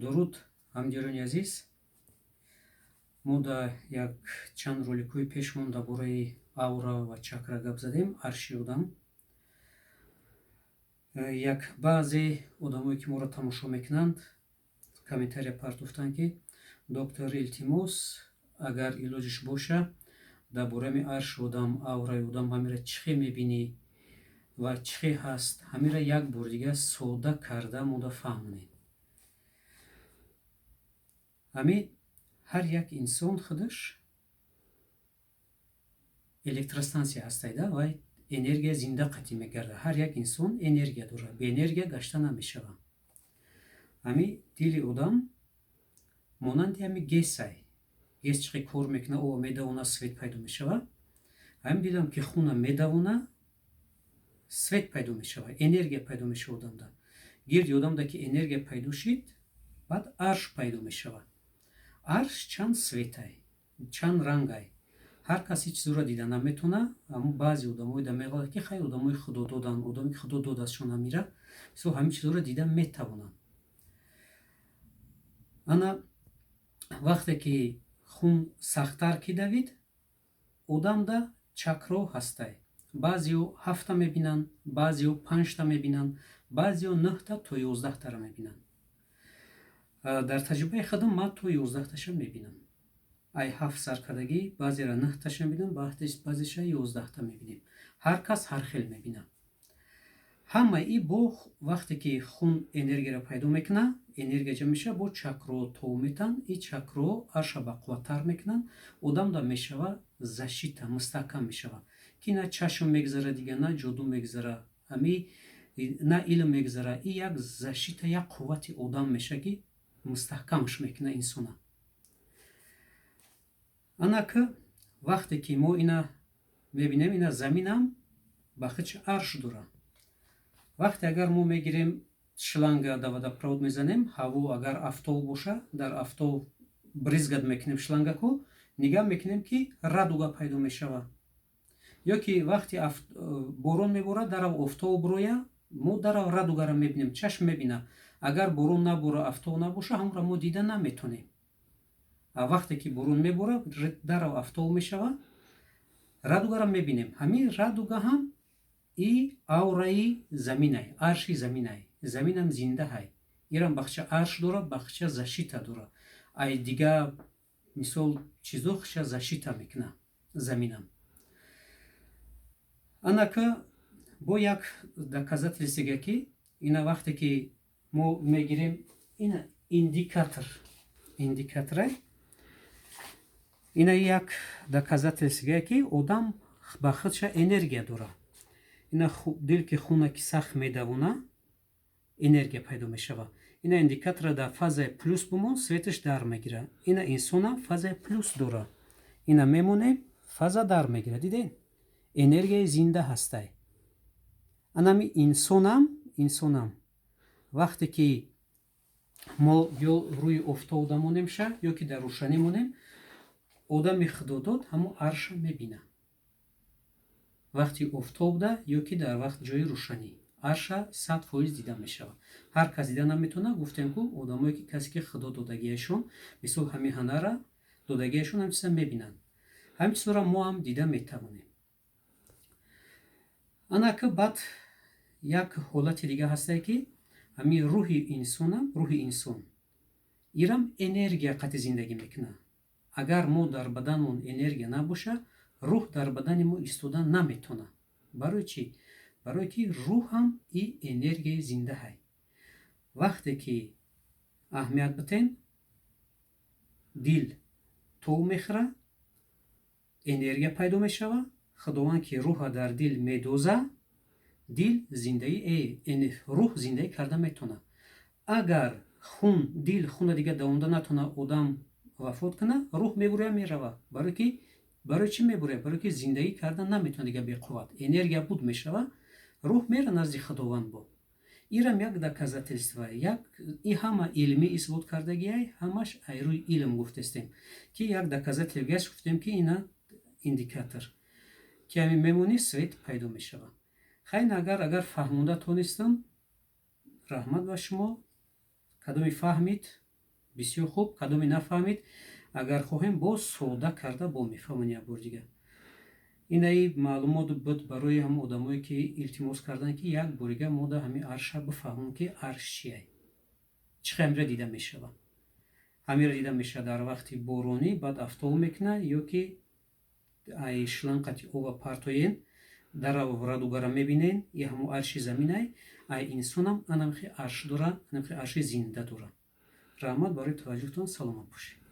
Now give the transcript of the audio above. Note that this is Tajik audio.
Дуруд, ҳамдиёрони азиз. Мо дар як чанд роликҳои пешмон дар бораи аура ва чакра гап задем, арши одам. Як баъзе одамое, ки моро тамошо мекунанд, комментария партофтанд, ки доктор, илтимос, агар илоҷиш боша, дар бораи арши одам, аураи одам, ҳамира чӣ хел мебинӣ ва чӣ хел ҳаст, ҳамира як бор дига сода карда мода фаҳмонед. Ҳами ҳар як инсон худаш электростанция ҳастайда, вай энергия зинда қатъӣ мегардад. Ҳар як инсон энергия дорад, беэнергия гашта намешавад. Ҳами дили одам монанди ҳами ГЭС-ай. ГЭС чӣ хел кор мекунад, об медавона, свет пайдо мешавад. Ҳамин дилам ки хуна медавона, свет пайдо мешавад, энергия пайдо мешавад одамда. Гирди одамда ки энергия пайдо шид, баъд арш пайдо мешавад. Арш чанд светай, чанд рангай. Ҳар кас ҳеҷ чизро дида наметавона. Аммо баъзе одамое да меғалад, ки хай, одамои худо доданд, одаме ки худо додастшон, ҳамира мисол ҳамин чизҳоро дида метавонанд. Ана вақте ки хун сахттар ки давид, одамда чакро ҳастай. Баъзеҳо ҳафта мебинанд, баъзеҳо панҷта мебинанд, баъзеҳо нӯҳта то 11-таро мебинанд. Дар таҷрибаи худам ман то 11-таша мебинам. Ай ҳафт саркардагӣ, баъзеро нӯҳташа мебинам, баъзеша 11-та мебинем. Ҳар кас ҳар хел мебинад. Ҳама и бо вақте ки хун энергияро пайдо мекунад, энергия ҷамъ мешавад, бо чакро тов метаҳанд. И чакро арша бақувваттар мекунанд, одамда мешава защита, мустаҳкам мешавад, ки на чашм мегзара дига, на ҷоду мегзара, ҳами на илм мегзара. И як защита, як қуввати одам мешавад, ки мустаҳкамаш мекунад инсона. Анака вақте ки мо ина мебинем, ина заминам ба худш арш дорад. Вақте агар мо мегирем, шланга да водопровод мезанем, ҳаво агар афтоб боша, дар афтоб брызгать мекунем шлангаку, нигаҳ мекунем, ки радуга пайдо мешавад. Ё ки вақте борон меборад, дарав офтоб бироя, мо дарав радугаро мебинем, чашм мебинад. Агар борон набора, афтоб набоша, ҳамонро мо дида наметонем. Вақте ки борон меборад, дарав афтоб мешавад, радугаро мебинем. Ҳамин радуга ҳам и аураи заминай, арши заминай. Заминам зиндаҳай, ирам бахча арш дорад, бахча защита дорад. Ай дига мисол чизо хша защита мекунад заминам. Анака бо як доказательство, ки ина вақте ки мо мегирем, ина индикатор, индикаторай. Ина як доказательство, ки одам ба худша энергия дорад. Ина дил ки хуна ки сахт медавона, энергия пайдо мешавад. Ина индикатора дар фазаи плюс бумон, светаш дар мегирад. Ина инсонам фазаи плюс дорад. Ина мемонем, фаза дар мегирад. Дидед, энергияи зинда ҳастай. Анами инсонам вақте ки мо ё рӯи офтоб монем ша, ё ки дар рӯшанӣ монем, одами худодод ҳамон арша мебинад. Вақти офтобда ё ки дар вақт ҷои рӯшанӣ арша 100% дида мешавад. Ҳар кас дида наметавонад. Гуфтем ку, одамое ки касе ки худо додагиашон, мисол ҳамин ҳанара додагиашон, ҳамин чиза мебинанд. Ҳамин чизҳоро мо ҳам дида метавонем. Анака баъд як ҳолати дига ҳастае, ки ҳамин рӯҳи инсонам, рӯҳи инсон ирам энергия қатъи зиндагӣ мекунад. Агар мо дар баданмон энергия набоша, рӯҳ дар бадани мо истода наметавонад. Барои чӣ? Барое ки рӯҳам и энергияи зиндаҳай. Вақте ки аҳамият битен, дил тов мехӯрад, энергия пайдо мешавад. Худованд ки рӯҳа дар дил медоза, дил зиндаӣ, рӯҳ зиндагӣ карда метавонад. Агар хун дил хуна дига давонда натавонад, одам вафот кунад, рӯҳ мебуря, меравад. Барое ки, барои чӣ мебуря? Барое ки зиндагӣ карда наметавонад дига, беқувват энергия буд мешавад, рӯҳ мера назди Худованд. Бо ирам як доказательство, як и ҳама илмӣ исбот кардагиай, ҳамаш ай рӯи илм гуфтестем, ки як доказательство гуфтем, ки ина индикатор, ки ҳамин мемонӣ, свет пайдо мешавад. Хайн, агар фаҳмонда тонистам, раҳмат ба шумо. Кадоме фаҳмид. Бисёр хуб. Кадоме нафаҳмид, агар хоҳем, боз сода карда бо мефаҳмонем як бори дига. Инаи маълумот буд барои ҳамон одамое, ки илтимос карданд, ки як борига мо да ҳамин арша бифаҳмем, ки арш чия, чӣ хел ҳамира дида мешавад. Ҳамира дида мешавад дар вақти боронӣ, баъд афтоб мекунад ё ки ай шланг қати оба партоен, дарав радугара мебинен. И ҳамон арши заминай. Ай инсонам анамхи арш дора, анамхи арши зинда дора. Раҳмат барои таваҷҷӯҳтон, саломат бошед.